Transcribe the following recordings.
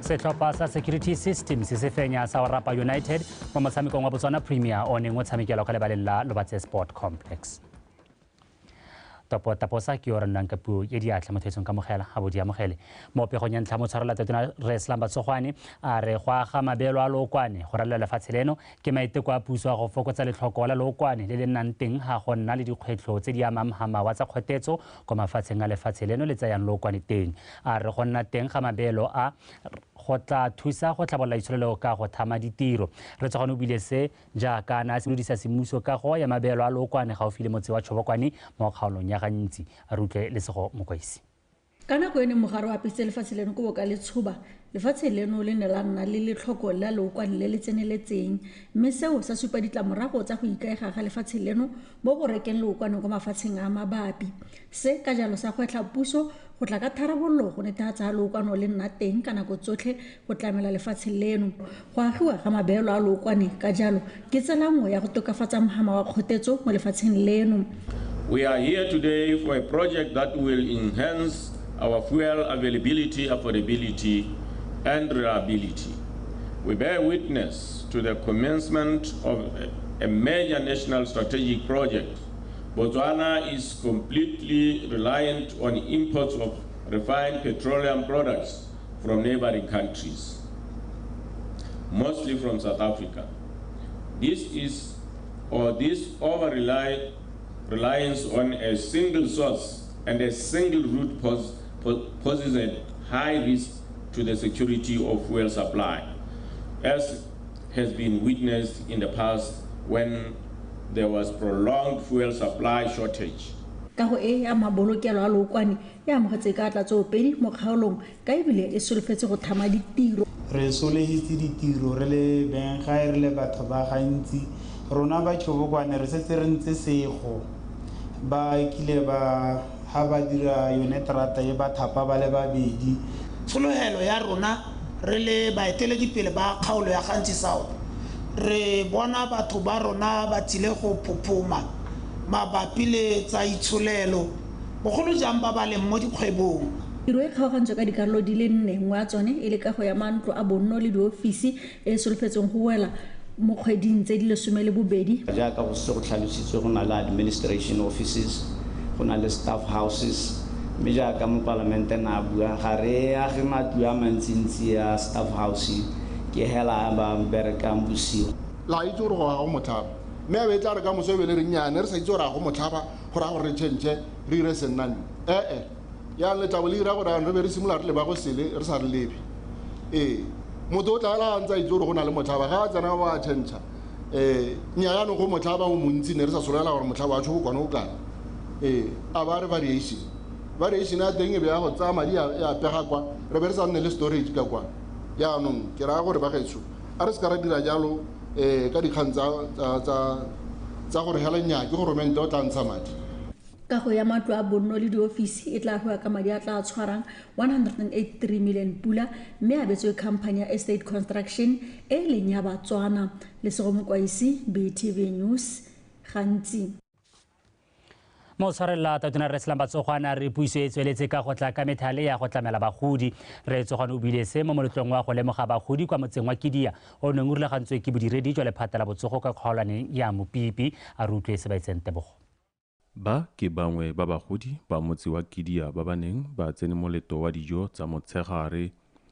Setlhopha sa Security Systems se fenya sa Orapa United mo motshamekong wa Botswana Premier o neng o tshamekelwa kwa lebaleng la Lobatse Sport Complex. Topo taposa ke yo re nnang ka puo e diatla motho etsong kamogela ga bo di amogele. Mo pegong ya ntlha motshwarela Tautona Rre Slumber Tsogwane a re go aga mabeelo a lookwane go ralala lefatshe leno ke maiteko a puso a go fokotsa letlhoko la lookwane le le nnang teng ga go nna le dikgwetlho tse di amang mhama wa tsa kgotetso kwa mafatsheng a lefatshe leno le tsayang lookwane teng. A re go nna teng ga mabeelo a go tla thusa go tlhabolola itsholelo ka go thama ditiro. Re Tsogwane o buile se jaaka a ne a simolodisa semmuso kago ya mabeelo a lookwane gaufi le motse wa Tšhobokwane mo kgaolong ya Gantsi. A re utlwe Lesego Mokwaisi. Ka nako e ne mogare o apesitse lefatshe leno kobo ka letshoba, lefatshe leno le ne la nna le letlhoko la lookwane le le tseneletseng, mme seo sa supa ditlamorago tsa go ikaega ga lefatshe leno mo go rekeng lookwane kwa mafatsheng a mabapi. Se ka jalo sa gwetlha puso go tla ka tharabololo go netefatsa lookwane le nna teng ka nako tsotlhe go tlamela lefatshe leno. Go agiwa ga mabeelo a lookwane ka jalo ke tsela nngwe ya go tokafatsa mhama wa kgotetso mo lefatsheng leno. We are here today for a project that will enhance our fuel availability, affordability, and reliability. We bear witness to the commencement of a major national strategic project. Botswana is completely reliant on imports of refined petroleum products from neighboring countries, mostly from South Africa. This is, or this over-reliance on a single source and a single route poses a high risk to the security of fuel supply, as has been witnessed in the past when there was prolonged fuel supply shortage. Kago e ya mabolokelo a lookwane e amogetse ka tlatsoopedi mo kgaolong ka ebile e solofetse go thama ditiro. Re solegetse ditiro re le beng gae, re le batho ba gantsi. Rona ba Tšhobokwane re setse re ntse sego. Ba kile ba ha ba dira yone terata e ba thapa ba le babedi. Tshologelo ya rona re le baeteledipele ba kgaolo ya Gantsi South, re bona batho ba rona ba tsile go phophoma mabapi le tsa itsholelo, bogolo jang ba ba leng mo dikgwebong. Tiro e kgaogantswe ka dikarolo di le nne, nngwe ya tsone e le kago ya mantlo a bonno le diofisi e e solofetsweng go wela mo kgweding tse di 12. Jaaka go setse go tlhalositswe, go na le administration offices, go na le staff houses, mme jaaka mopalamente na bua, ga re age matlo a mantsintsi a staff house, ke hela ba berekang bosigo. La itse gore go aga motlhaba, mme a be tla re ka moso e be le re nnyane, re sa itse gore a go motlhaba, go raya gore re change, re ire sennane. Ee, yang le tla bo le ira gore re be re simolola re leba go sele, re sa re lebe. Ee, motho o tla ela a ntse a itse gore go na le motlhaba, ga a tsena wa change. Nnyaa jaanong go motlhaba o montsi, ne re sa solofela gore motlhaba wa Tšhobokwane o kana. Ee, a ba re variation. Variation ya teng e be ya go tsaya madi ya pega kwa, re be re sa nne le storage ka kwa. Jaanong ke raya gore bagaetsho, a re se ka ra dira jalo, ka dikgang tsa gore hela nnyaa ke goromente o tla ntsha madi. Kago ya matlo a bonno le diofisi e tla agiwa ka madi a tla tshwarang 183 million pula, mme a abetswe company ya Estate Construction e e leng ya Batswana. Lesego Mokwaisi, BTV News, Gantsi. Motshwarela Tautona Rre Slumber Tsogwane a re puso e tsweletse ka go tla ka methale ya go tlamela bagodi. Rre Tsogwane o buile se mo moletlong wa go lemoga bagodi kwa motseng wa Kidia, o neng o rulagantswe ke bodiredi jwa lephata la botsogo kwa kgaolwaneng ya Mopipi. A re utlwe se ba itseng tebogo. Ba ke bangwe ba bagodi ba motse wa Kidia ba ba neng ba tsene moletlo wa dijo tsa motshegare,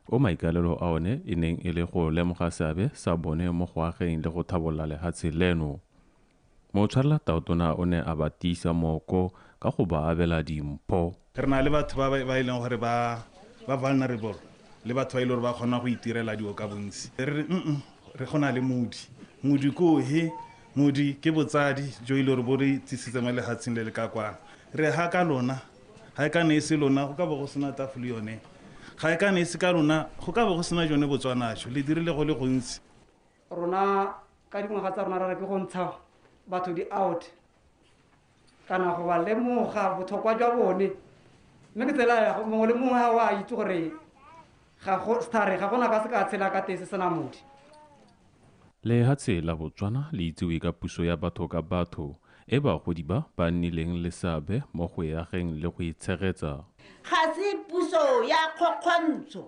o maikaelelo a one e neng e le go lemoga seabe sa bone mo go ageng le go tlhabolola lefatshe leno. Motshwarela Tautona o ne a ba tiisa mooko ka go ba abela dimpho. Re na le batho ba e leng gore ba vulnerable, le batho ba e leng gore ba kgona go itirela dilo ka bontsi. Re re, re go na le modi. Modi ko he, modi ke botsadi jo e leng gore bo re tsisitse mo lefatsheng le le ka kwano. Re ha ka lona, ha e ka ne e se lona, go ka bo go sena tafole yone. Ga e ka ne e se ka lona, go ka bo go sena jone Botswana jo. Le dirile go le gontsi. Rona ka dingwaga tsa rona re re ke go ntsha batho di out, kana go ba lemoga botlhokwa jwa bone. Mme ke tsela ya mongwe le mongwe ga o a itse gore ga go sethare, ga gona ka se ka tshela ka teng se sena modi. Lehatshe la Botswana le itsewe ka puso ya batho ka batho, e bagodi ba ba nnileng le seabe mo go e ageng le go e tshegetsa. Ga se puso ya kgokgontsho,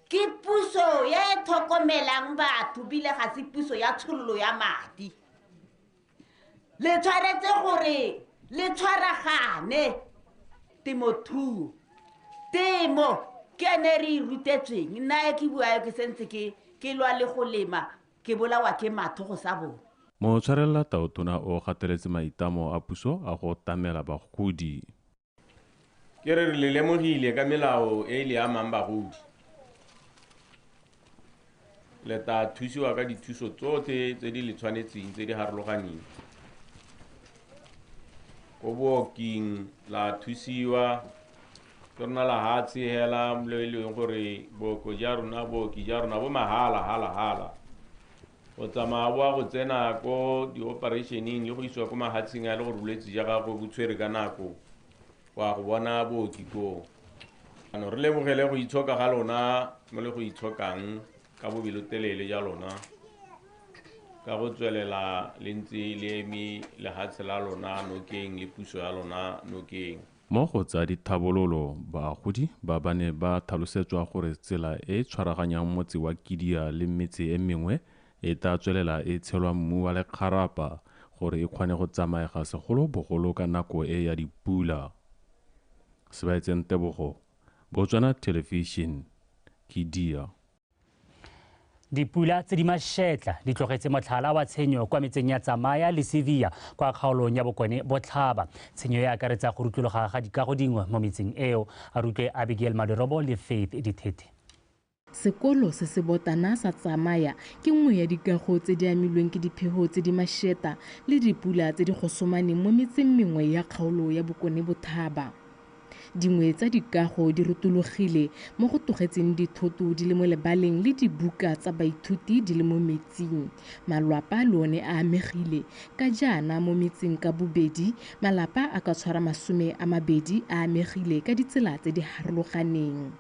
Ke puso ya e tlhokomelang batho bile ga se puso ya tshololo ya madi. Le tshwanetse gore le tshwaragane temothuo. Temo ke ene re e rutetsweng. Nna e ke bua ke sentse ke lwa le go lema ke bolawa ke matho go sa bone. Motshwarelela tautona o gateletse maitlamo a puso a go tlamela bagodi. Ke re le lemogile ka melao e le amang bagodi. Le tla thusiwa ka dithuso tsotlhe tse di le tshwanetseng tse di harologaneng. Ko booking la thusiwa ke rona lehatshe hela le e leng gore booko ja rona booki ja rona bo mahala hala hala. O tsamaya bo a go tsena ko di-operationeng le go isiwa ko mahatsheng a le gore bolwetse ja gago bo tshwere ka nako wa go bona booki koo. Ano re lebogele go itshoka ga lona mo le go itshokang ka bobelotelele ja lona ka go tswelela le ntse le eme lehatshe la lona nokeng le puso ya lona nokeng. Mo go tsa dithabololo bagodi ba ba ne ba tlhalosetswa gore tsela e tshwaraganyang motse wa Kidia le metse e mengwe e tla tswelela e tshelwa mmu wa lekgarapa gore e kgone go tsamaega segolobogolo ka nako e ya dipula. Sebaetseng Tebogo, Botswana Television, Kidia. Dipula tse di mašetla di tlogetse motlhala wa tshenyo kwa metseng ya Tsamaya le Sevilla kwa kgaolong ya Bokone Botlhaba. Tshenyo e akaretsa go rutlologa ga dikago dingwe mo metseng eo. A rutlwe Abigail Madirobo le Faith Dithete. Sekolo se se botana sa Tsamaya ke nngwe ya dikago tse di amilweng ke diphefo tse di mašeta le dipula tse di gosomaneng mo metseng mengwe ya kgaolo ya Bokone Botlhaba. Dingwe tsa dikago di rotologile mo go tlogetseng dithoto di le mo lebaleng le dibuka tsa baithuti di le mo metsing. Malwapa le one a amegile ka jaana mo metseng ka bobedi malapa a ka tshwara 20 a amegile ka ditsela tse di harologaneng.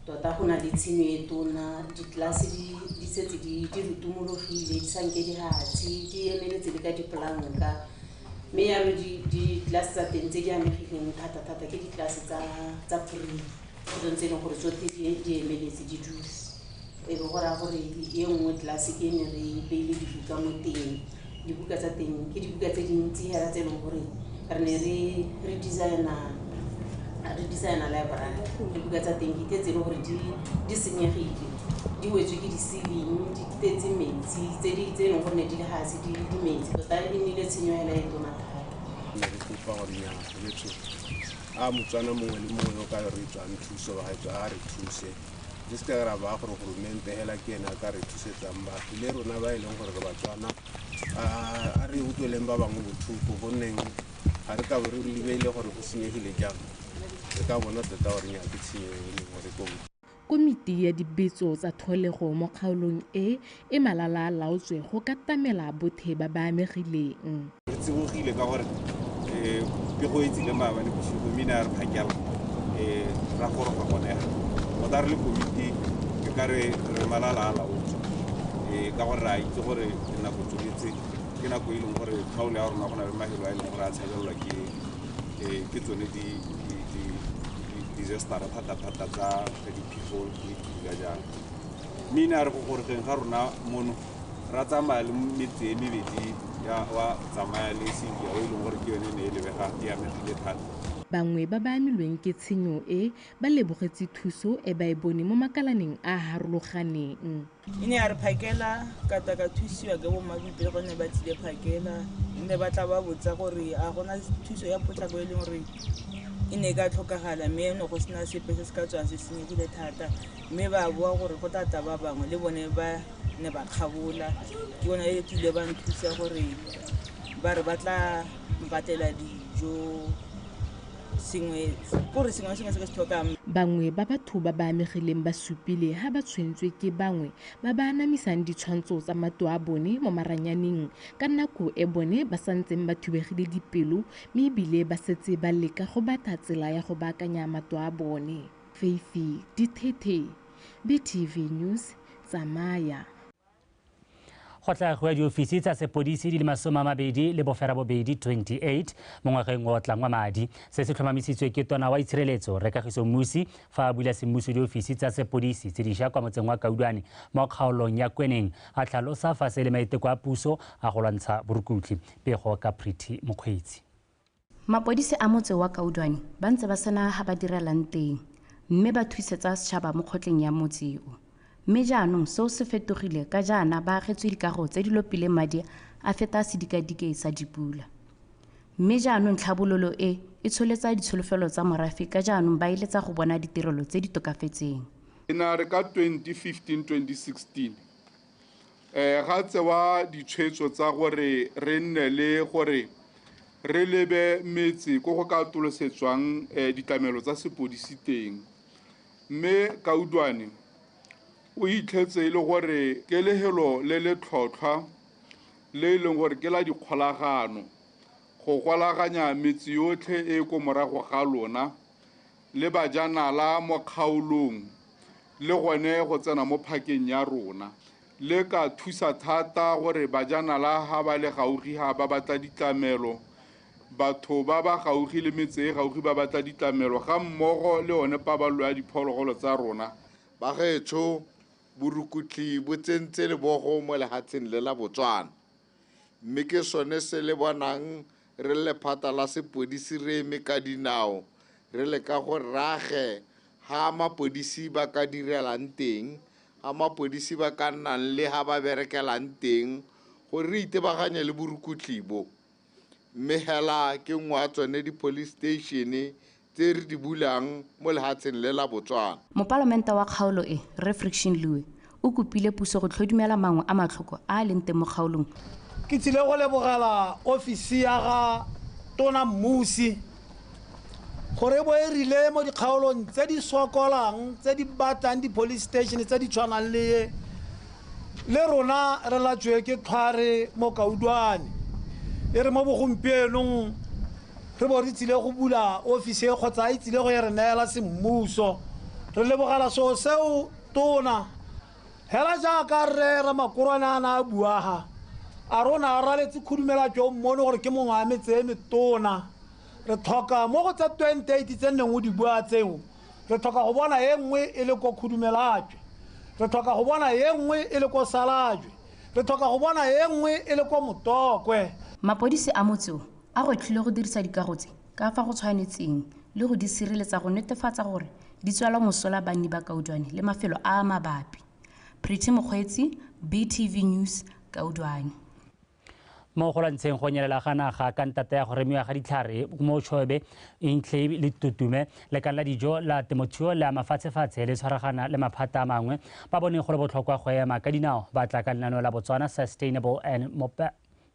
Tota go na le tshenyo e tona, ditlelase di setse di rutumologile, di sanke di hatshe, di emeletse le ka dipolanka. Mme jalo ditlelase tsa teng tse di amegileng thata-thata ke ditlelase tsa pre, ke tsone tse e leng gore tsotlhe di emeletse di dutse. E be go raya gore e nngwe tlelase ke e ne re beile dibuka mo teng. Dibuka tsa teng ke dibuka tse dintsi hela tse e leng gore re ne re designa library. Dibuka tsa teng ke tse e leng gore di senyegile, di wetswe ke di-ceiling, di tletse metsi, tse e leng gore ne di le gase di metsi. Tota e nnile tshenyo hela e tona thata. Ne re kopa gore nnyaa, a Motswana mongwe le mongwe o ka re tswang thuso ba gaetsho a re thuse. Re seka ra ba gore goromente hela ke ene a ka re thusetsang batho le rona ba e leng gore re Batswana a re utlweleng ba bangwe botlhoko gonne ga re ka bo re lebele gore go senyegile jang. Re ka bona tota gore nnyaa ke tshenyo e leng gore ko. Komiti ya dibetso tsa tlholego mo kgaolong e e malala a laotswe go ka tamela bothe ba ba amegileng. Re tsibogile ka gore pego e tsile maabane bosigo mme ne a re phakela ra goroga gone ga. Tota re le komiti ke ka re malala a laotswe ka gore re a itse gore nako tsweletse ke nako e leng gore kgaolo ya rona go na le mafelo a e leng gore a tshabelelwa ke tsone disaster thata-thata tsa diphefo le dipula jang. Mme ne a re go gorogeng ga rona mono ra tsamaya le metse e mebedi ya wa Tsamaya le Sevilla o e leng gore ke yone ne e lebega e amegile thata. Bangwe ba ba amilweng ke tshenyo e ba lebogetse thuso e ba e bone mo makalaneng a a harologaneng. E ne ya re phakela ka tla ka thusiwa ke bo mmaboipelo gonne ba tsile phakela, mme ba tla ba botsa gore a gona thuso ya potlako e leng gore e ne e ka tlhokagala, mme ne go sena sepe se se ka tswang se senyegile thata. Mme ba boa gore go tla tla ba bangwe le bone ba ne ba kgabola, ke bona e tlile ba nthusa gore ba re ba tla mpatlela dijo sengwe gore sengwe se se tlhokang. Bangwe ba batho ba ba amegileng ba supile ha ba tshwentswe ke bangwe ba ba anamisang ditshwantsho tsa matlo a bone mo maranyaneng ka nako e bone ba santseng ba thubegile dipelo mme ebile ba setse ba leka go batla tsela ya go baakanya matlo a bone. Faith Dithethe, BTV News, Tsamaya. Go tla go ya diofisi tsa sepodisi di le 28 28 mo ngwageng o tlang wa madi. Se se tlhomamisitswe ke tona wa itshireletso Rre Kagiso Mmusi fa a bula semmuso diofisi tsa sepodisi tse dišwa kwa motseng wa Kaudwane mo kgaolong ya Kweneng, a tlhalosa fa se le maiteko a puso a go lwantsha borukutlhi. Pego ka Pretty Mokgweetsi. Mapodisi a motse wa Kaudwane ba ntse ba sena ha ba direlang teng mme ba thusetsa setšhaba mo kgotleng ya motse o. Mme jaanong seo se fetogile ka jaana ba agetswe dikago tse di lopileng madi a feta sedikadike sa dipula. Mme jaanong tlhabololo e e tsholetsa ditsholofelo tsa morafe ka jaanong ba eletsa go bona ditirelo tse di tokafetseng. E na re ka 2015-2016 ga tsewa ditshwetso tsa gore re nne le gore re lebe metse ko go ka atolosetswang ditlamelo tsa sepodisi teng. Mme Kaudwane o itlhetse e le gore ke lehelo le le tlhotlhwa le e leng gore ke la dikgolagano go golaganya metse yotlhe e ko morago ga lona le bajanala mo kgaolong le gone go tsena mo phakeng ya rona. Le ka thusa thata gore bajanala ha ba le gaufi ha ba batla ditlamelo, batho ba ba gaufi le metse e gaufi ba batla ditlamelo ga mmogo le one paballo ya diphologolo tsa rona. Bagaetsho, borukutlhi bo tsentse lebogo mo lehatsheng le la Botswana, mme ke sone se le bonang re lephata la sepodisi re eme ka dinao re leka go rage ha mapodisi ba ka direlang teng, ha mapodisi ba ka nnang le ha ba berekelang teng gore re itebaganye le borukutlhi bo. Mme hela ke nngwe ya tsone di-police station tse re di bulang mo lehatsheng le la Botswana. Mopalamente wa kgaolo e, Rre Friction Lewe, o kopile puso go tlhodumela mangwe a matlhoko a a leng teng mo kgaolong. Ke tsile go lebogela ofisi ya ga Tona Mmusi gore e bo e rile mo dikgaolong tse di sokolang, tse di batlang di-police station tse di tshwanang le le rona re latswe ke tlhware mo Kaudwane. E re mo bogompienong re bo re tsile go bula ofisi e kgotsa e tsile go e re neela semmuso. Re lebogela seo seo tona hela jaaka rre Ramakorwane a na a buaga a rona a raletse khudumelatso mmone gore ke mongwe wa metse e metona. Re tlhoka mo go tsa 28 tse nneng o di bua tseo, re tlhoka go bona e nngwe e le ko Khudumelajwe, re tlhoka go bona e nngwe e le ko Salajwe, re tlhoka go bona e nngwe e le ko Motokwe. Mapodisi a motse o a gwetlhile go dirisa dikago tse ka fa go tshwanetseng le go di sireletsa go netefatsa gore di tswela mosola banni ba Kaudwane le mafelo a a mabapi. Pretty Mokgweetsi, BTV News, Kaudwane. Mo go lwantsheng go nyelela ga naga ka ntata ya go remiwa ga ditlhare mo Chobe Enclave le Tutume, lekala la dijo la temothuo le a mafatshefatshe le tshwaragana le maphata a mangwe ba bone go le botlhokwa go ema ka dinao ba tla ka lenaneo la Botswana Sustainable and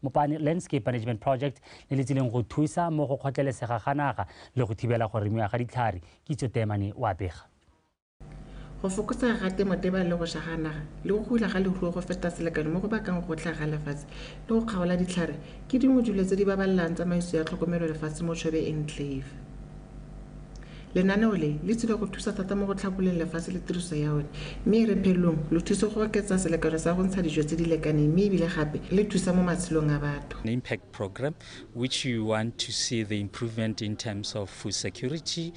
Mopane Landscape Management Project le le tsileng go thusa mo go kgotlelesega ga naga le go thibela go remiwa ga ditlhare. Kitso Temane wa bega. Go fokotsa ga temoteba le go ša ga naga le go hula ga leruo go feta selekano mo go bakang go tlhaga lefatshe le go kgaola ditlhare ke dingwe dilo tse di babalelang tsamaiso ya tlhokomelo lefatshe mo Chobe Enclave. Lenaneo le le tsile go thusa thata mo go tlhabololeng lefatshe le tiriso ya one, mme e re phelong le thusa go oketsa selekano sa go ntsha dijo tse di lekaneng, mme ebile gape le thusa mo matshelong a batho. An impact program which you want to see the improvement in terms of food security.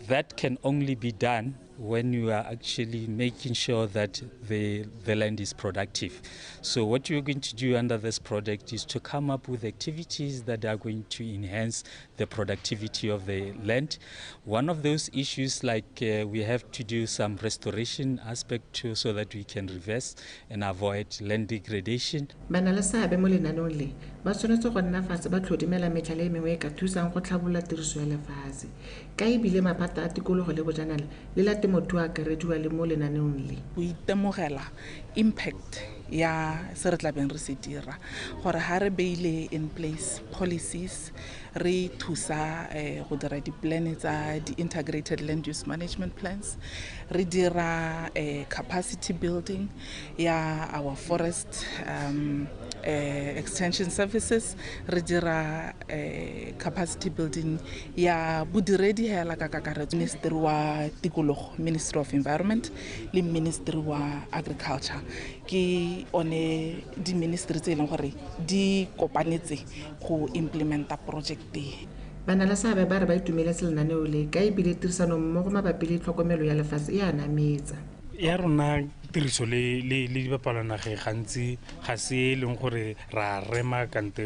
That can only be done when you are actually making sure that the land is productive. So what you're going to do under this project is to come up with activities that are going to enhance the productivity of the land. One of those issues, like we have to do some restoration aspect too, so that we can reverse and avoid land degradation. Bana le seabe mo lenaneong le ba tshwanetse go nna fatshe ba tlhodumela metlhala e mengwe e ka thusang go tlhabolola tiriso ya lefatshe, ka ebile maphata a tikologo le bojanala le la temothuo a akarediwa le mo lenaneong le. Go itemogela impact ya se re tlabeng re se dira, gore ha re beile in place policies re thusa go dira di-plan tsa di-integrated land use management plans, re dira capacity building ya our forest extension services, re dira capacity building ya bodiredi hela ka kakaretso, Ministry wa Tikologo, Ministry of Environment le Ministry wa Agriculture. Ke one di-ministry tse e leng gore di kopanetse go implementa project e. Bana le seabe ba re ba itumeletse lenaneo le ka ebile tirisanommogo mabapi le tlhokomelo ya lefatshe e a nametsa. Ya rona tiriso le dibapalwanage gantsi ga se e leng gore ra rema kante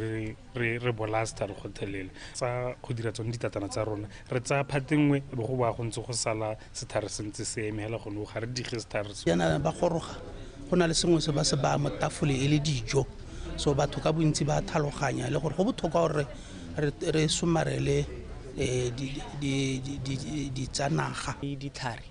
re bolaya setlhare gotlhelele. Tsa go dira tsone ditatana tsa rona re tsaya phate nngwe e be go boa go ntse go sala setlhare se ntse se eme hela gone ga re dige setlhare se. Jaana ba goroga go na le sengwe se ba se baya mo tafole e le dijo, so batho ka bontsi ba tlhaloganya le gore go botlhokwa gore re somarele ditsanaga. Ditlhare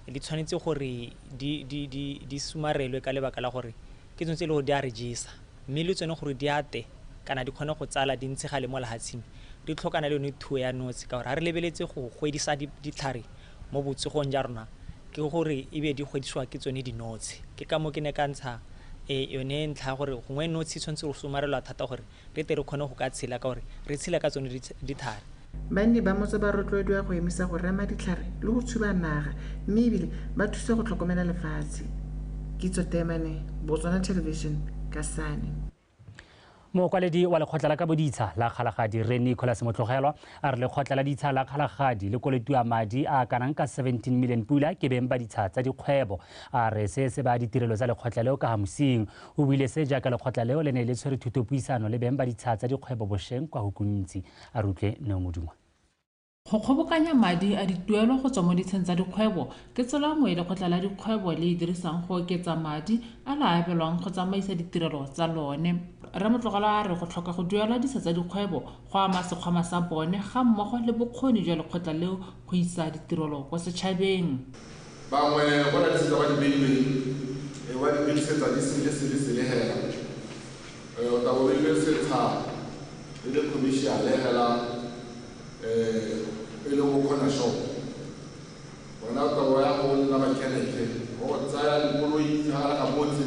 di tshwanetse gore di somarelwe ka lebaka la gore ke tsone tse e le gore di a re jesa, mme le tsone gore di ate kana di kgone go tsala di ntshegale mo lefatsheng di tlhokana le yone thuo ya notshe, ka gore ga re lebeletse go gwedisa ditlhare mo botsogong ja rona ke gore e be di gwedisiwa ke tsone dinotshe. Ke ka moo ke ne ka ntsha yone ntlha gore gongwe notshe e tshwanetse go somarelwa thata gore re tle re kgone go ka tshela, ka gore re tshela ka tsone ditlhare. Banni ba motse ba rotloediwa go emisa go rema ditlhare le go tshuba naga, mme ebile ba thuse go tlhokomela lefatshe. Kitso Temane, Botswana Television, Kasane. Mokwaledi wa lekgotla la kaboditsha la Kgalagadi Rre Nicholas Motlogelwa a re lekgotla la ditsha la Kgalagadi le koletiwa madi a kanang ka 17 million pula ke beng ba ditsha tsa dikgwebo. A re se se ba ditirelo tsa lekgotla leo ka ga mosing. O buile se jaaka lekgotla leo le ne le tshwere thutopuisano le beng ba ditsha tsa dikgwebo bošeng kwa Hukuntsi. A re utlwe Neo Modungwa. Go kgobokanya madi a dituelo go tswa mo ditsheng tsa dikgwebo ke tsela nngwe e lekgotla la dikgwebo le e dirisang go oketsa madi a le abelwang go tsamaisa ditirelo tsa lone. Rre Motlogelwa a re go tlhoka go duela ditsha tsa dikgwebo go ama sekgwama sa bone ga mmogo le bokgoni jwa lekgotla leo go isa ditirelo kwa setšhabeng. Bangwe go na le tse ba di beilweng, ba di bedisetsa di sele hela. O tla bo beile setsha e le commercial hela, e le go corner shop. Wena o tla bo ya go nna mechanic, o tsaya dikoloi tsa ga motse,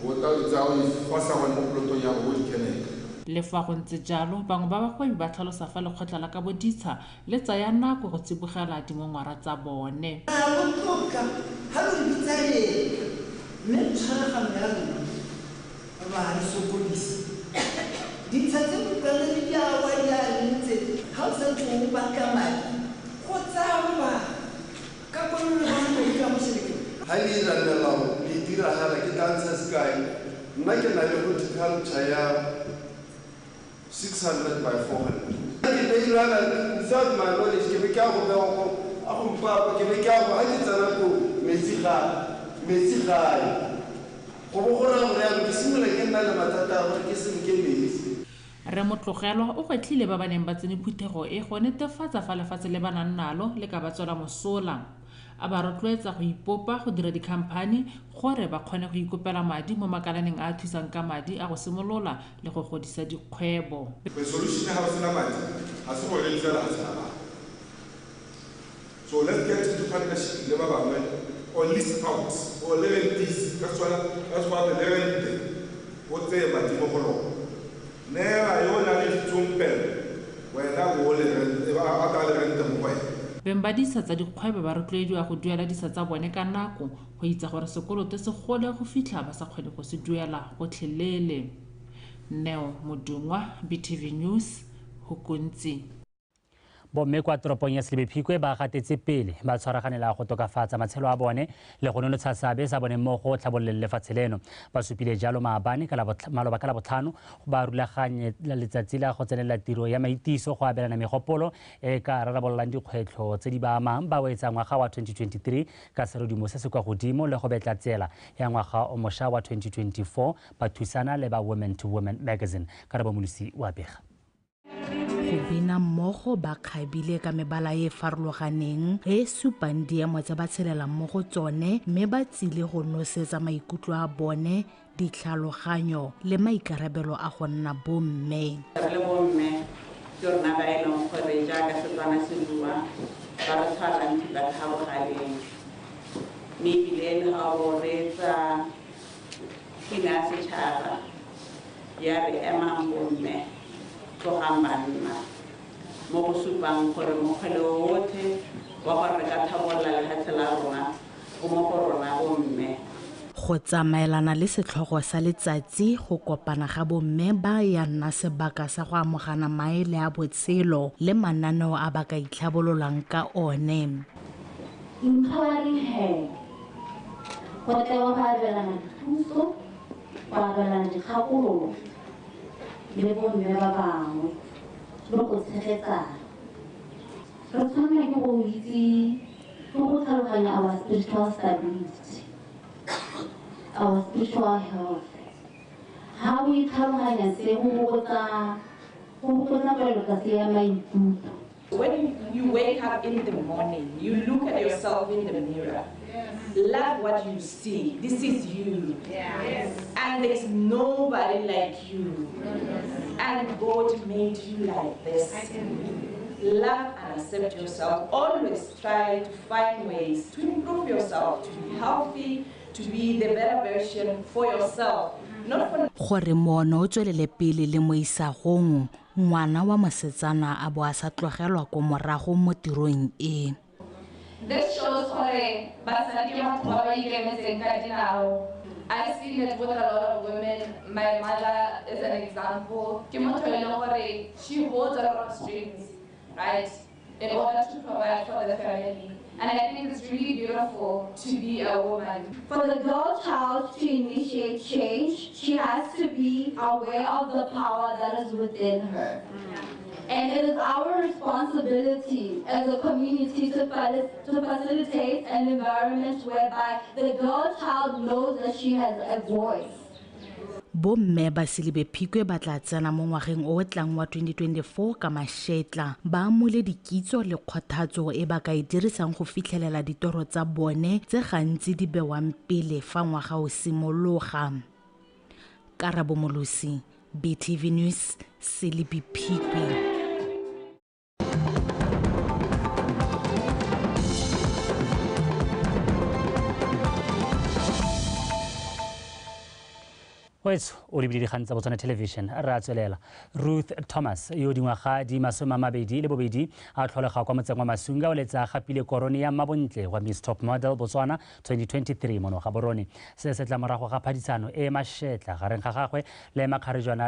o tla di tsaya o di fosa gone mo polotong ya go di-mechanic. Le fa go ntse jalo, bangwe ba bagwebi ba tlhalosa fa lekgotla la kaboditsha le tsaya nako go tsibogela dingongora tsa bone. Botoka ga lo bitsa eng, mme tshwaragano ya rona ba re sokodisa. Ditsha tse bokana le di a wa di a ntse, ga o santse o batla madi go tsaya lobaka ka kololo ga se ka mo selekeng. Ga le ira melao le dira gala ke tla ntsha sekai, nna ke na le horticulture ya 600 by 400. Ke beilwana without my knowledge, ke be ke a go bewa go a go mpapa, ke be ke a go ga ke tsena ko metsi gae. Go bo go raya gore jaanong ke simolola ke nna le mathata a gore ke senke metsi. Rre Motlogelwa o gwetlhile ba ba neng ba tsene phuthego e go netefatsa fa lefatshe le ba nang nalo le ka ba tswela mosola. A ba rotloetsa go ipopa go dira dikhamphani gore ba kgone go ikopela madi mo makalaneng a a thusang ka madi a go simolola le go godisa dikgwebo. Solution ga o sena madi ga se gore le fela ga sena madi. So let's get into partnership le ba bangwe or lease out or le rentise ka tswana ka tswana le rente o tseye madi mo go lona. Neela yo na le ditsompelo wena o le rente ba tla le rente mo go wena. Beng ba ditsha tsa dikgwebo ba rotloediwa go duela ditsha tsa bone ka nako go itsa gore sekoloto se gole go fitlha ba sa kgone go se duela gotlhelele. Neo Modungwa, BTV News, Hukuntsi. Bomme kwa toropong ya Selebi Phikwe ba gatetse pele ba tshwaraganela go tokafatsa matshelo a bone le go nonotsha seabe sa bone mo go tlhabololeng lefatshe leno. Ba supile jalo maabane maloba ka Labotlhano ba rulaganye letsatsi la go tsenelela tiro ya maitiso go abelana megopolo e ka rarabololang dikgwetlho tse di ba amang ba wetsa ngwaga wa 2023 ka serodumo se se kwa godimo le go betla tsela ya ngwaga o mošwa wa 2024 ba thusana le ba Women to Women Magazine. Karabo Molusi wa bega. Go bina mmogo ba kgabile ka mebala e farologaneng e supang diemo tse ba tshelelang mo go tsone, mme ba tsile go nosetsa maikutlo a bone, ditlhaloganyo le maikarabelo a go nna bomme. Re le bomme ke rona ba e leng gore jaaka Setswana se bua ba re tshwarang thipa ka bogaleng, mme ebile le ga o reetsa pina ya setšhaba ya re emang bomme tlogang banna, mo go supang gore mokgwele otlhe wa gore re ka tlhabolola lefatshe la rona o mo go rona bomme. Go tsamaelana le setlhogo sa letsatsi go kopana ga bomme ba ya nna sebaka sa go amogana maele a botshelo le mananeo a ba ka itlhabololang ka one. Empowering her go tewa go abelana dithuso, go abelana dikgakololo le bomme ba bangwe le go tshegetsana. Re tshwanela ke go itse ke go tlhaloganya our spiritual stability, our spiritual health. Ha o itlhaloganya se go fokotsa kwelotlase ya maikutlo. When you wake up in the morning, you look at yourself in the mirror. Love what you see. This is you. Yes. And there's nobody like you. And God made you like this. Love and accept yourself. Always try to find ways to improve yourself, to be healthy, to be the better version for yourself. Not for Gore moono o tswelele pele le mo isagong, ngwana wa mosetsana a bo a sa tlogelwa ko morago mo tirong e. This shows gore basadi ke batho ba ba ikemetseng ka dinao. I see it with a lot of women. My mother is an example. Ke motho e leng gore she holds a lot of strings, right, in order to provide for the family. And I think it's really beautiful to be a woman. For the girl child to initiate change, she has to be aware of the power that is within her. And it is our responsibility as a community to facilitate an environment whereby the girl child knows that she has a voice. Bomme ba Selibe Phikwe ba tla tsena mo ngwageng o o tlang wa 2024 ka mašetla ba amule dikitso le kgothatso e ba ka e dirisang go fitlhelela ditoro tsa bone tse gantsi di bewang pele fa ngwaga o simologa. Karabo Molosi, BTV News, Selibe Phikwe. Wetso o lebile dikgang tsa Botswana Television re a tswelela. Ruth Thomas yo dingwaga di 22 a tlholega kwa motseng wa Masunga o letsa gapile korone ya mabontle wa Miss Top Model Botswana 2023 mono ga borone. Se se tla morago ga phadisano e mashetla gareng ga gagwe le makgarejwana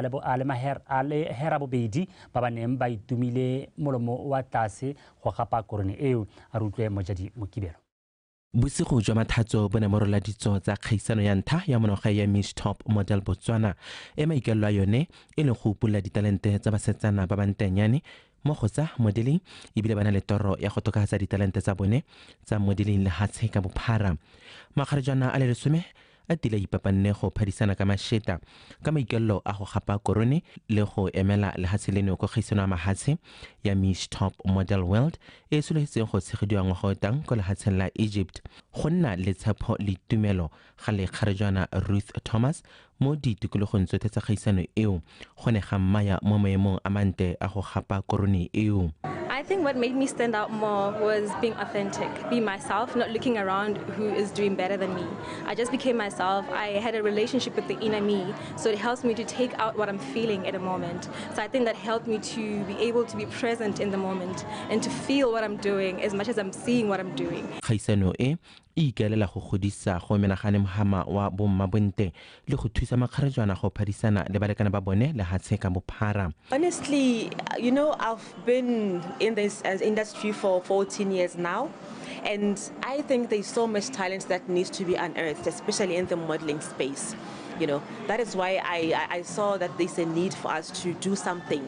a le hera bobedi ba ba neng ba itumile molomo wa tlase go gapa korone eo. A re utlwe Mojadi Mokibelo. Bosigo jwa mathatso bo ne mo rola ditso tsa kgaisano ya ntlha ya monoga ya Miss Top Model Botswana e maikaelelo a yone e leng go upolla ditalente tsa basetsana ba bantenyane mo go tsa modeling ebile ba na le toro ya go tokafatsa ditalente tsa bone tsa modeling lehatshe ka bophara. Makgarejwana a le 10 a tile ipapanne go phadisana ka masheta ka maikaelelo a go gapa korone le go emela lehatshe leno ko kgaisano ya mahatshe ya Miss Top Model World e sologetseng go tshegediwa ngwaga o tang ko lehatsheng la Egypt. Go nna le tshepo le tumelo ga lekgarejwana Ruth Thomas mo ditikologong tsotlhe tsa kgaisano eo go ne ga mmaya mo maemong a mante a go gapa korone eo. I think what made me stand out more was being authentic, be myself, not looking around who is doing better than me. I just became myself. I had a relationship with the inner me, so it helps me to take out what I'm feeling at a moment. So I think that helped me to be able to be present in the moment and to feel what I'm doing as much as I'm seeing what I'm doing. Kgaisano e e ikaelela go godisa go menagane mohama wa bommabonte le go thusa makgarejwana go phadisana le balekane ba bone lehatshe ka bophara. Honestly, you know, I've been in this industry for 14 years now, and I think there's so much talent that needs to be unearthed, especially in the modeling space. You know, that is why I saw that there's a need for us to do something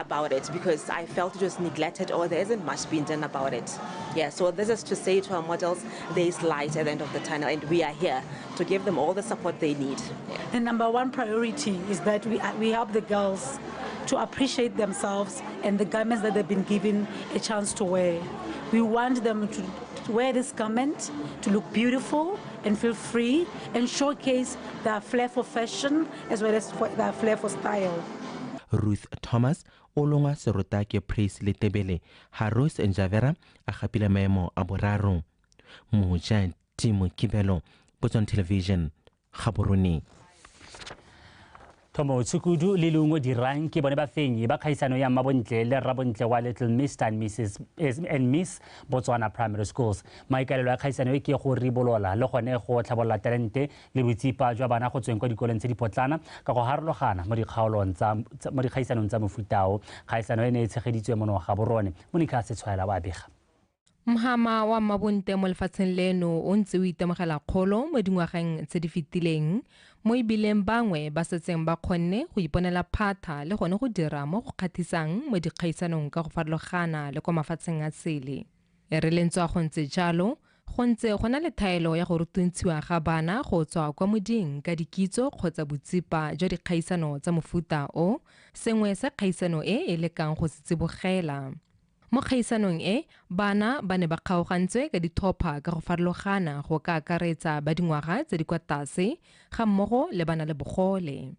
about it, because I felt it was neglected or there isn't much being done about it. Yeah, so this is to say to our models, there is light at the end of the tunnel, and we are here to give them all the support they need. Yeah. The number one priority is that we help the girls to appreciate themselves and the garments that they've been given a chance to wear. We want them to wear this garment, to look beautiful and feel free and showcase their flair for fashion as well as their flair for style. Ruth Thomas o longwa serota ke Praise Letebele ha Rose Njavera a gapile maemo a boraro. Moja Timo Kibelo, Botswana Television, Gaborone. Thomo Tshukudu le Leungo Dirang ke bone bafenyi ba kgaisano ya Mmabontle le Rrabontle wa Little Mr and Mrs and Miss Botswana Primary Schools. Maikaelelo a kgaisano e ke go ribolola le gone go tlhabolola talente le botsipa jwa bana go tsweng kwa dikolong tse dipotlana ka go harologana mo dikgaolong tsa mo dikgaisanong tsa mofutao. Kgaisano e ne e tshegeditswe mono ga borone. Monica Setshwaela wa bega. Mhama wa Mmabontle mo lefatsheng leno o ntse o itemogela kgolo mo dingwageng tse di fetileng mo ebileng bangwe ba setseng ba kgonne go iponela phatha le gone go dira mo go kgathisang mo dikgaisanong ka go farologana le kwa mafatsheng a sele. E re le ntswa go ntse jalo, go ntse go na le thaelo ya go rutuntshiwa ga bana go tswa kwa moding ka dikitso kgotsa botsipa jwa dikgaisano tsa mofuta o, sengwe se kgaisano e e lekang go se tsibogela. Mo kgaisanong e, bana ba ne ba kgaogantswe ka dithopha ka go farologana go ka akaretsa ba dingwaga tse di kwa tlase ga mmogo le bana le bogole.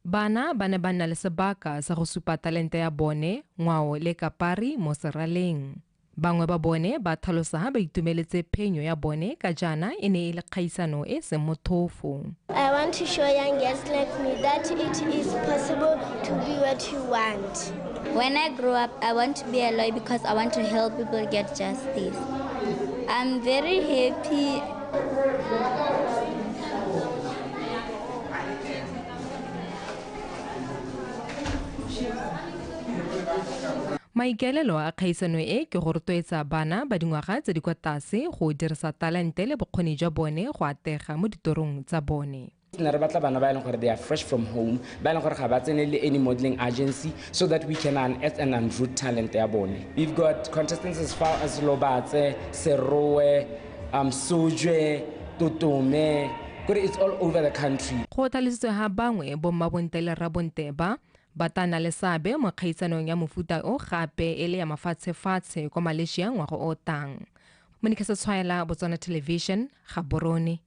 Bana ba ne ba nna le sebaka sa go supa talente ya bone, ngwao le kapari mo seraleng. Bangwe ba bone ba tlhalosa ba itumeletse phenyo ya bone ka jaana e ne e le kgaisano e seng motlhofo. I want to show young girls like me that it is possible to be what you want. When I grow up, I want to be a lawyer because I want to help people get justice. I'm very happy. Maikaelelo a kgaisano e ke go rotloetsa bana ba dingwaga tse di kwa tlase go dirisa talente le bokgoni jwa bone go atega mo ditorong tsa bone. Ne re batla bana ba e leng gore they are fresh from home, ba e leng gore ga ba tsene le any modeling agency, so that we can unearth and unroot talent ya bone. We've got contestants as far as Lobatse, Serowe, Sojwe, Totome, gore it's all over the country. Go tlhalositswe ha bangwe bo Mmabontle le Rrabontle ba ba tla nna le seabe mo kgaisanong ya mofuta o gape e le ya mafatshefatshe kwa Malaysia ngwaga o tang. Monica Setshwaela, Botswana Television, Gaborone.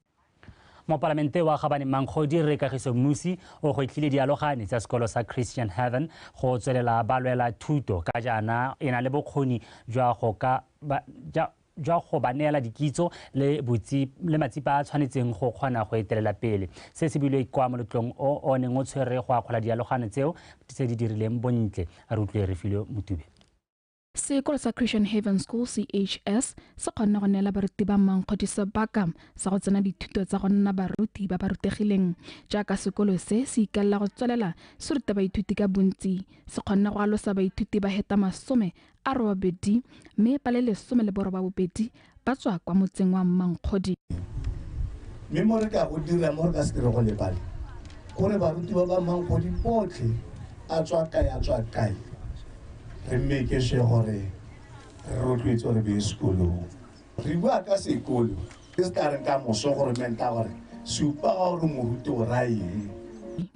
Mopalamente wa Gabane Mankgodi Rre Kagiso Mmusi o gwetlhile dialogane tsa sekolo sa Christian Heaven go tswelela ba lwela thuto ka jaana e na le bokgoni jwa go ka jwa go ba neela dikitso le le matsipa a tshwanetseng go kgona go etelela pele. Se se builwe kwa moletlong o o neng o tshwere go akgola dialogane tseo tse di dirileng bontle. A re utlwe Refilwe Motube. Sekolo sa Christian Haven School CHS se kgonne go neela baruti ba Mankgodi sebaka sa go tsena dithuto tsa go nna baruti ba ba rutegileng. Jaaka sekolo se se ikaelela go tswelela se ruta baithuti ka bontsi, se kgonne go alosa baithuti ba heta 80 mme ba le 18 ba tswa kwa motseng wa Mankgodi. Mme mo re ka go dira mo re ka se dire go lebale gore baruti ba ba Mankgodi botlhe a tswa kae re make sure gore re rotloetse gore be sekolong. Re bua ka sekolo se se ka reng ka moso gore menta gore supa gore moruti o raya eng.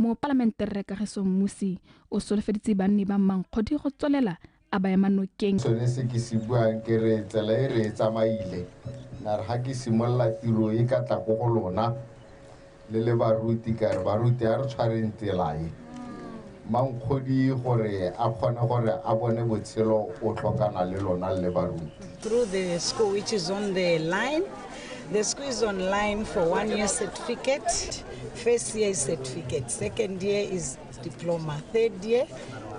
Mopalamente Rre Kagiso Mmusi o solofeditse banni ba Mankgodi go tswelela a ba ema nokeng. Sone se ke se buang ke re tsela e re e tsamaile nare ga ke simolola tiro e ka tla ko go lona le le baruti ka re baruti a re tshwareng tsela e. Mankgodi gore a kgone gore a bone botshelo o tlhokana le lona le baruti. Through the school which is on the line, the school is online for 1 year certificate. First year is certificate, second year is diploma, third year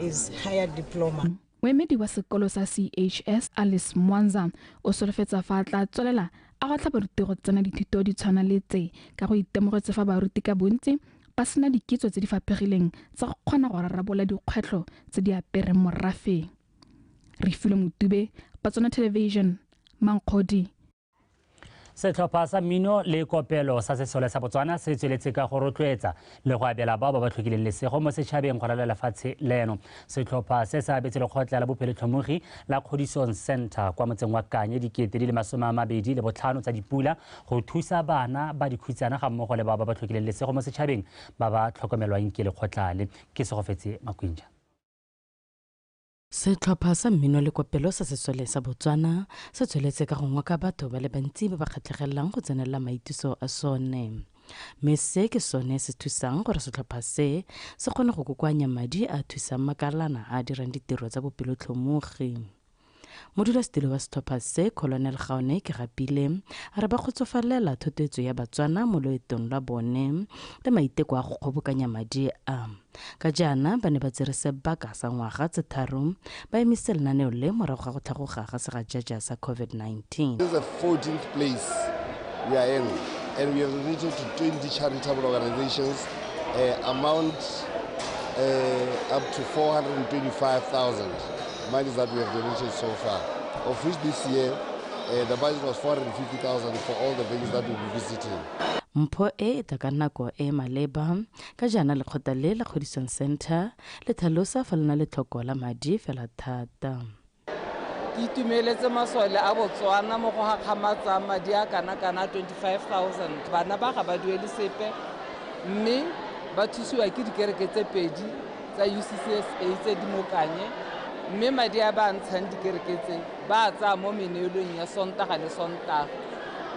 is higher diploma. Moemedi wa sekolo sa CHS Alice Mwanza o solofetsa fa tla tswelela a gwatlha baruti go tsena dithuto di tshwana le tse ka go itemogetse fa baruti ka bontsi ba sena dikitso tse di faphegileng tsa go kgona go rarabola dikgwetlho tse di apereng morafe. Refilwe Motube, Botswana Television, Mankgodi. Setlhopha sa mmino le kopelo sa sesole sa Botswana se tsweletse ka go rotloetsa le go abela bao ba ba tlhokileng lesego mo setšhabeng go ralala lefatshe leno. Setlhopha se se abetse lekgotla la bopelotlhomogi la Kgodisong Center kwa motseng wa Kanye 2025 tsa dipula go thusa bana ba dikhutsana ga mmogo le bao ba ba tlhokileng lesego mo setšhabeng ba ba tlhokomelwang ke lekgotla le. Ke Segofetse Makwinja. Setlhopha sa mmino le kopelo sa sesole sa Botswana se tsweletse ka go ngoka batho ba le bantsi ba ba kgatlhegelelang go tsenelela maitiso a sone. Mme se ke sone se thusang gore setlhopha se se kgone go kokoanya madi a thusang makalana a dirang ditiro tsa bopelotlhomogi. Modulasetilo wa setlhopha se, Colonel Gaone Kegapile, a re ba kgotsofalela thotloetso ya Batswana mo loetong lwa bone le maiteko a go kgobokanya madi a. Ka jaana ba ne ba tsere sebaka sa ngwaga tse tharo ba emisitse lenaneo le morago ga go tlhagoga ga segajaja sa COVID-19. This is the 14th place we are in, and we have donated to 20 charitable organizations, amount up to 425,000 monies that we have donated so far, of which this year the budget was 450,000 for all the venues that we'll be visiting. Mpho e e tla ka nako e maleba ka jaana lekgotla le la Kgodisong Center le tlhalosa fa le na le tlhoko la madi fela thata. Ke itumeletse masole a Botswana mo go gakgamatsang madi a kana-kana 25,000. Bana ba ga ba duele sepe mme ba thusiwa ke dikereke tse pedi tsa UCCSA tse di mo Kanye, mme madi a ba ntshang dikereke tse ba a tsaya mo meneelong ya Sontaga le Sontaga,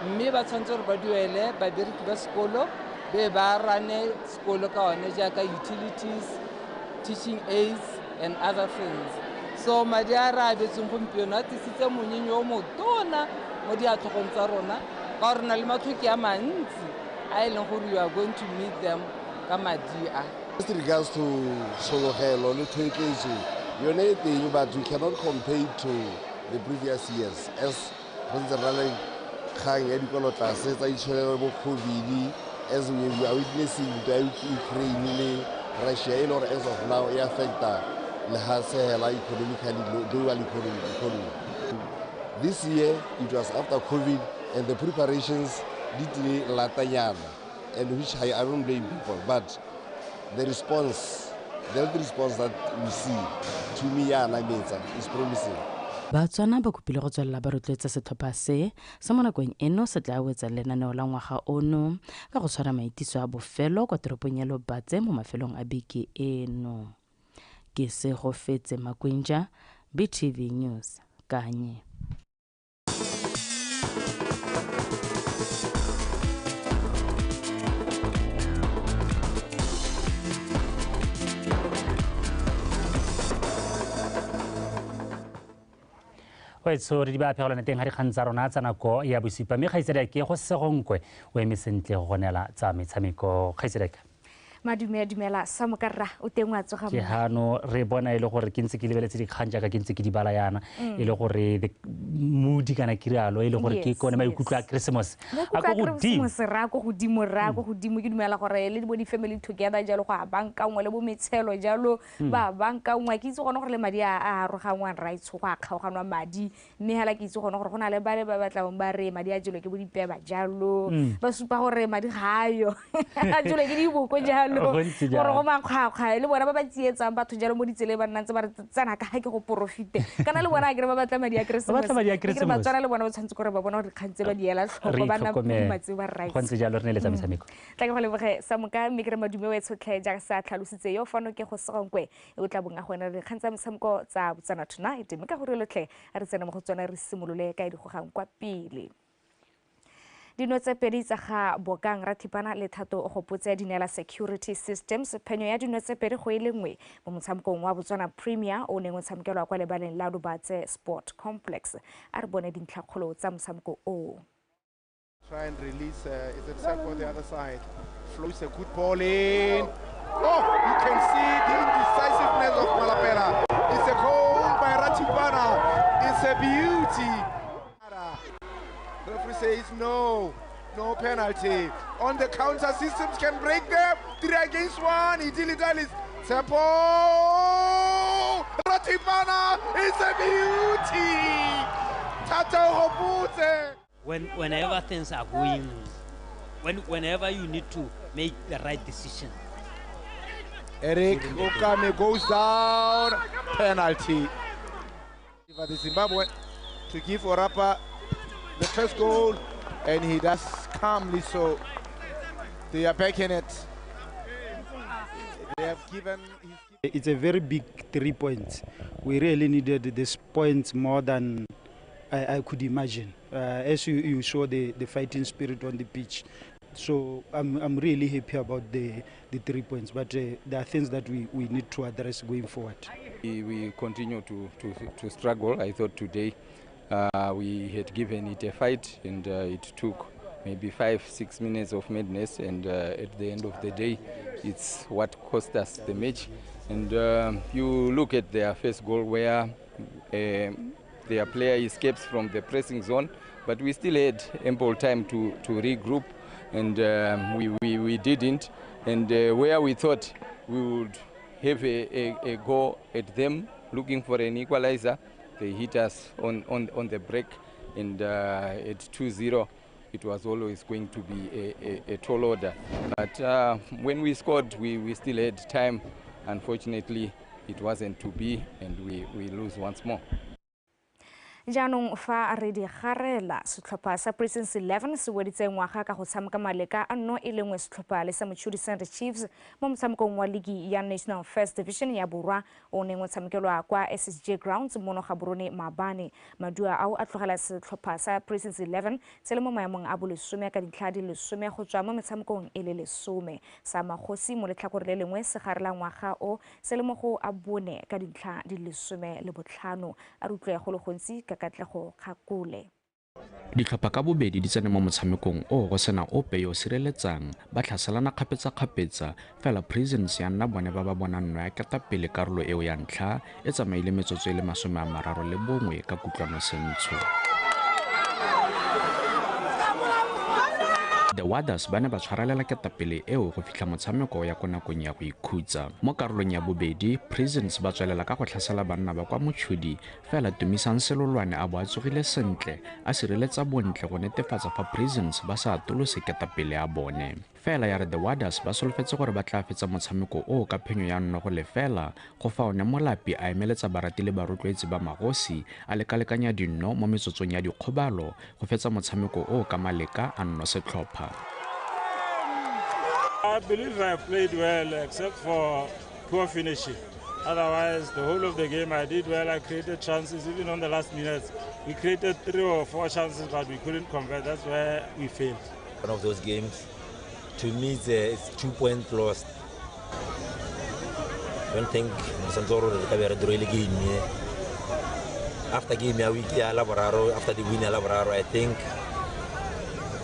mme ba tshwanetse gore ba duele babereki ba sekolo be ba rane sekolo ka one jaaka utilities, teaching aids and other things. So madi a re abetsweng gompieno a tlisitse monyenyo o motona mo diatlhogong tsa rona ka gore na le matlhoki a mantsi a e leng gore you are going to meet them ka madi a. With regards to tshologelo le thotloetso yone e teng, but we cannot compare it to the previous years as re ntse re na le kgang ya dikolotlase tsa itsholelo bo COVID, as we are witnessing ntwa ya Ukraine le Russia e le gore as of now e affecta lehatshe hela economically, global economy. This year it was after COVID and the preparations di tlile latanyana, and which I don't blame people, but the response, the response that we see to me yana metsa is promising. Batswana ba kopile go tswelela ba rotloetsa setlhopha se sa mo nakong eno se tla wetsa lenaneo la ngwaga ono ka go tshwara maitiso a bofelo kwa toropong ya Lobatse mo mafelong a beke eno. Ke Segofetse Makwinja, BTV News, Kanye. Wetso re di ba phegelana teng ga dikgang tsa rona tsa nako ya bosupa, mme kgaitsedi ke go Segonkwe o eme sentle go gonela tsa metshameko. Kgaitsedi madume dumela sa mokarra o teng wa tsoga ke hano re bona ile gore ke ntse ke lebeletse dikgang jaaka ke ntse ke di bala yana e le gore mood kana kirialo e le gore ke kone maikutlo a Christmas a go godimo ra go godimo ra go godimo. Ke dumela gore le bo di family together jalo go a banka nngwe le bo metshelo jalo ba banka nngwe. Ke itse gone gore le madi a arogangwang rights go a kgaoganwa madi, mme hela ke itse gone gore go na le ba le ba batlang ba re madi a jelo ke bo dipeba jalo ba supa gore madi ga ayo a jelo ke diboko jalo gore go makgwakgwa le bona ba ba tsietsang batho jalo mo ditseleng ba nna ntse ba re tsena ka ga ke go profite kana le bona a kere ba batla madi a Christmas. Batswana le bona ba tshwanetse gore ba bona gore dikgang tse ba di ela tlhoko ba nna matse ba right. Go ntse jalo re ne le tsa metshameko. Tla ke go leboge sa moka mme ke re madume wa tshotlhe jaaka sa tlhalositse yo fano ke go Segonkwe e o tla bong a go ena dikgang tsa metshameko tsa Botswana Tonight, mme ka gore lotlhe a re tsena mo go tsona re simolole ka e di gogang kwa pele. Dino tse pedi tsa ga Bokang Rathipana le Thato Gopotse di neela Security Systems phenyo ya dino tse pedi go e le nngwe mo motshamekong wa Botswana Premier o neng o tshamekelwa kwa lebaleng la Lobatse Sport Complex. A re bone dintlhakgolo tsa motshameko oo. Try and release, is it set for the other side? Flows a good ball in. Oh, you can see the indecisiveness of Malapela. It's a goal by Rathipana. It's a beauty. Referee says no, no penalty. On the counter, Systems can break them. 3 against 1. Idili Tsepo! Rathipana is a beauty. Thato Gopotse. Whenever things are going, whenever you need to make the right decision. Eric Okame goes down. Penalty. The Zimbabwe to give Orapa the first goal, and he does calmly, so they are back in it. They have given his... It's a very big 3 points. We really needed this points more than I could imagine. As you saw the fighting spirit on the pitch, So I'm really happy about the 3 points, but there are things that we need to address going forward. We continue to struggle. I thought today we had given it a fight, and it took maybe 5-6 minutes of madness, and at the end of the day, it's what cost us the match. And you look at their first goal where their player escapes from the pressing zone, but we still had ample time to regroup, and we didn't. And where we thought we would have a go at them, looking for an equalizer, they hit us on the break, and at 2-0, it was always going to be a tall order. But when we scored, we still had time. Unfortunately, it wasn't to be, and we lose once more. Jaanong fa re di garela setlhopha sa Prisons 11 se weditse ngwaga ka go tshameka maleka a 0-1 setlhopha le sa Mochudi Center Chiefs mo motshamekong wa ligi ya National First Division ya Borwa o neng o tshamekelwa kwa SSG Grounds mono Gaborone maabane. Maduo ao a tlogela setlhopha sa Prisons 11 se le mo maemong a bolesome ka dintlha di 10 go tswa mo metshamekong e le 10. Sa Magosi mo letlhakore le lengwe se garela ngwaga o se le mo go a bone ka dintlha di 15. A re utlwe go le gontsi ka Katlego Kgakole. Ditlhopha ka bobedi di tsene mo motshamekong o go sena ope yo o sireletsang, ba tlhaselana kgapetsa-kgapetsa, fela Prisons ya nna bone ba ba bonang nno ya ketapele karolo eo ya ntlha e tsamaile metsotso e le 31 ka Kutlwano Sentsho. The Warriors ba ne ba tshwarelela ketapele eo go fitlha motshameko ya ko nakong ya go ikhutsa. Mo karolong ya bobedi, Prisons ba tswelela ka go tlhasela banna ba kwa Mochudi, fela Tumisang Selolwane a bo a tsogile sentle, a sireletsa bontle go netefatsa fa Prisons ba sa atolose ketapele ya bone. Fela ya re The Warriors ba solofetse gore ba tla fetsa motshameko o ka phenyo ya 1-0, go fa one Molapi a emeletsa barati le barotloetsi ba Magosi a lekalekanya dinno mo metsotsong ya dikgobalo go fetsa motshameko o ka maleka a 1 setlhopha. I believe I played well except for poor finishing. Otherwise, the whole of the game I did well. I created chances even on the last minutes. We created 3 or 4 chances, but we couldn't convert. That's where we failed. One of those games, to me, it's 2 points lost. I don't think game. After game, after the win, I think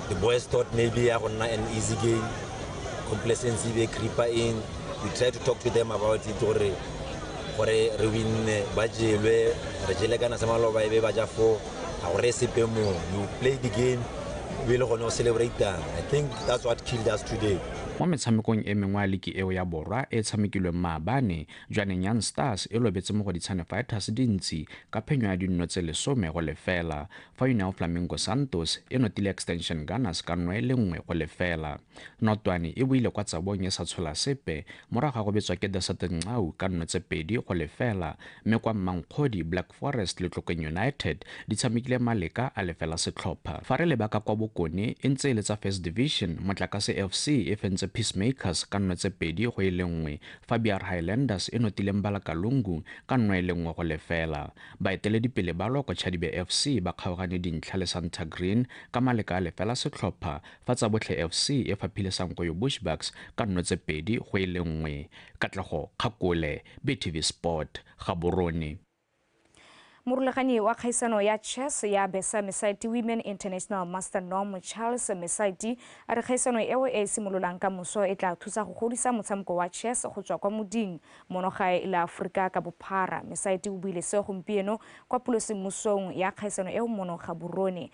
the boys thought maybe an easy game. Complacency they creeper in. We try to talk to them about it. Gore re win ba jelwe re jele kana sa maloba e be ba ja 4. You play the game, we le gone celebrate. I think that's what killed us today. Mo metshamekong e mengwe ya liki eo ya Borwa e tshamekilweng maabane, Jwaneng Young Stars e lobetse mo go Ditshane Fighters dintsi ka phenyo ya 10-0, fa União Flamingo Santos e notile Extension Gunners ka 1-1. Notwane e boile kwa Tsabong e sa tshola sepe morago ga go betswa ke Desert Nxau ka 2-0, mme kwa Mmankgodi Black Forest le Tlokeng United di tshamekile maleka a 0 setlhopha. Fa re leba ka kwa Bokone e ntse e le tsa First Division, Motlakase FC e fentse Peacemakers ka 2-1, fa BR Highlanders e notile Mbalakalungu ka 1-1. Baeteledipele ba Loko Chadibe FC ba kgaogane dintlha le Santa Green ka maleka a 0 setlhopha, fa Tsabotlhe FC e faphile Sankoyo Bushbucks ka 2-1. Katlego Kgakole, BTV Sport, Gaborone. Morulaganyi wa kgaisano ya chess ya Besa Mesaiti Women International Master Norm Charles Mesaiti a re kgaisano eo e simololang ka moso e tla thusa go godisa motshameko wa chess go tswa kwa moding mono gae la Afrika ka bophara. Mesaiti o buile se gompieno kwa pulosemmusong ya kgaisano eo mono Gaborone.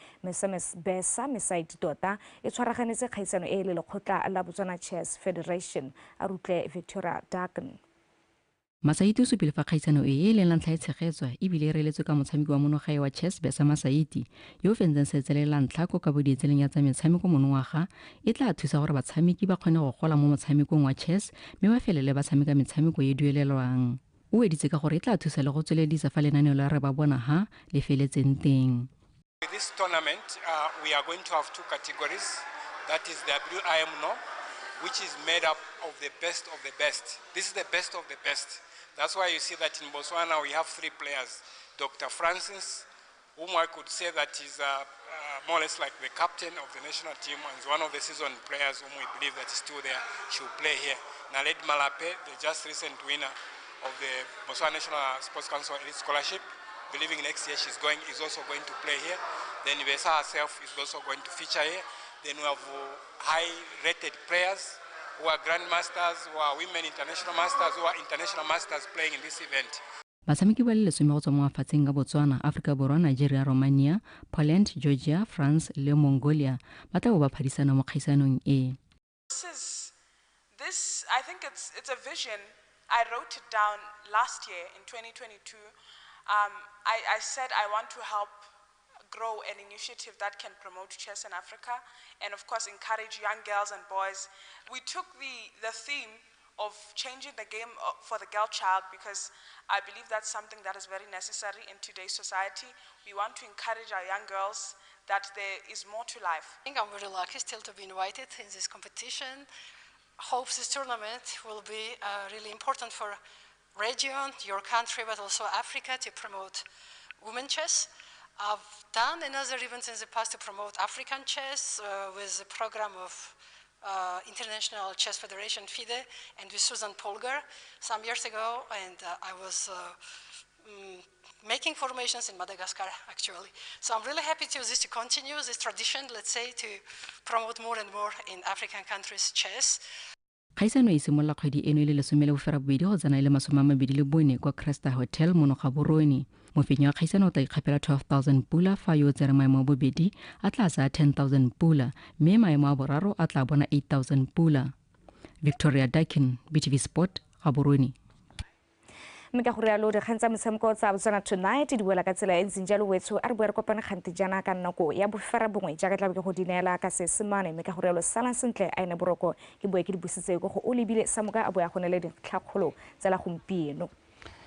Besa Mesaiti tota e tshwaraganetse kgaisano e le lekgotla la Botswana Chess Federation. A rutle Victoria Daken. Masaiti o supile fa kgaisano e leng la ntlha e tshegetswa ebile e reeletswe ka motshameki wa monogae wa chess Besa Masaiti yo o fentseng seetsele la ntlha ko kabodietseleng ya tsa metshameko monongwaga e tla thusa gore batshameki ba kgone go gola mo motshamekong wa chess mme ba felele ba tshameka metshameko e duelelwang. O weditse ka gore e tla thusa le go tsweledisa fa lenaneo la re ba bona ha le feletseng teng. With this tournament, we are going to have 2 categories. That is WIM no, which is made up of the best of the best. This is the best of the best. That's why you see that in Botswana we have 3 players, Dr. Francis, whom I could say that is more or less like the captain of the national team and is one of the seasoned players whom we believe that is still there. She will play here. Naledi Malape, the just recent winner of the Botswana National Sports Council Elite Scholarship, believing next year she's going, is also going to play here. Then Vesa herself is also going to feature here. Then we have high-rated players who are grandmasters, who are women international masters, who are international masters playing in this event. Batshameki ba le 10 go tswa mo mafatsheng a Botswana, Aforika Borwa, Nigeria, Romania, Poland, Georgia, France le Mongolia ba tla bo ba phadisana mo kgaisanong e. This, I think it's a vision. I wrote it down last year in 2022. I said I want to help grow an initiative that can promote chess in Africa and, of course, encourage young girls and boys. We took the theme of changing the game for the girl child because I believe that's something that is very necessary in today's society. We want to encourage our young girls that there is more to life. I think I'm very lucky still to be invited in this competition. Hope this tournament will be really important for region, your country, but also Africa to promote women chess. I've done another event in the past to promote African chess with the program of International Chess Federation, FIDE, and with Susan Polgar some years ago, and I was making formations in Madagascar, actually. So I'm really happy to this to continue this tradition, let's say, to promote more and more in African countries chess. Kgaisano e simolola kgwedi eno e le 18 go tsena e le 24 kwa Cresta Hotel mono Gaborone. Mofenyi wa kgaisano o tla ikgapela 12,000 pula fa yo o tsere maemo a bobedi a tla tsaya 10,000 pula mme maemo a boraro a tla bona 8,000 pula. Victoria Dakin, BTV Sport, Gaborone. Mme ka go rialo dikgang tsa metshameko tsa Botswana Tonight di boela ka tsela e ntseng jalo wetsho a re boe re kopane gante jaana ka nako ya 9:30 jaaka tla be ke go di neela ka Seesemane. Mme ka go rialo salang sentle a ene boroko ke boe ke di busitse ko go o lebile Samoka a boe a go neele dintlhakgolo tsa la gompieno.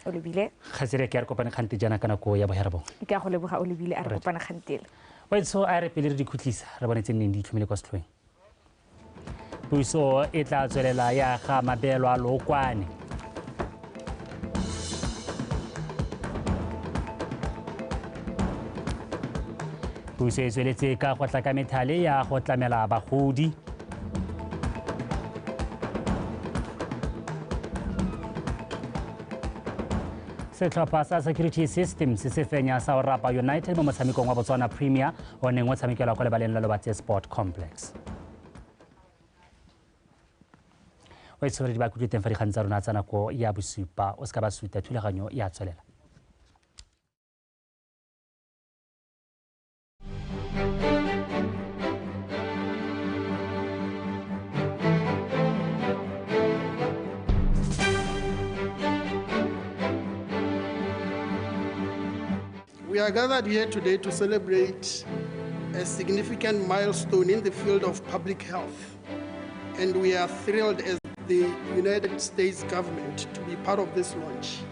O lebile Kgaitsedi ke a re kopane gante jaana ka nako ya 9:30. Ke a go leboga o lebile a re kopane gantele. Wetsho a re pele re di khutlisa re bonetse neng di itlhomile kwa setlhoeng. Puso e tla tswelela ya ga mabeelo a lookwane. Puso e tsweletse ka go tla ka methale ya go tlamela bagodi. Setlhopha sa Security Systems se fenya sa Orapa United mo motshamekong wa Botswana Premier o neng o tshamekelwa kwa lebaleng la Lobatse Sport Complex. O itse gore di ba kutlwe teng fa dikgang tsa rona tsa nako ya 7 o se ka ba suta thulaganyo ya tswelela. We are gathered here today to celebrate a significant milestone in the field of public health, and we are thrilled as the United States government to be part of this launch.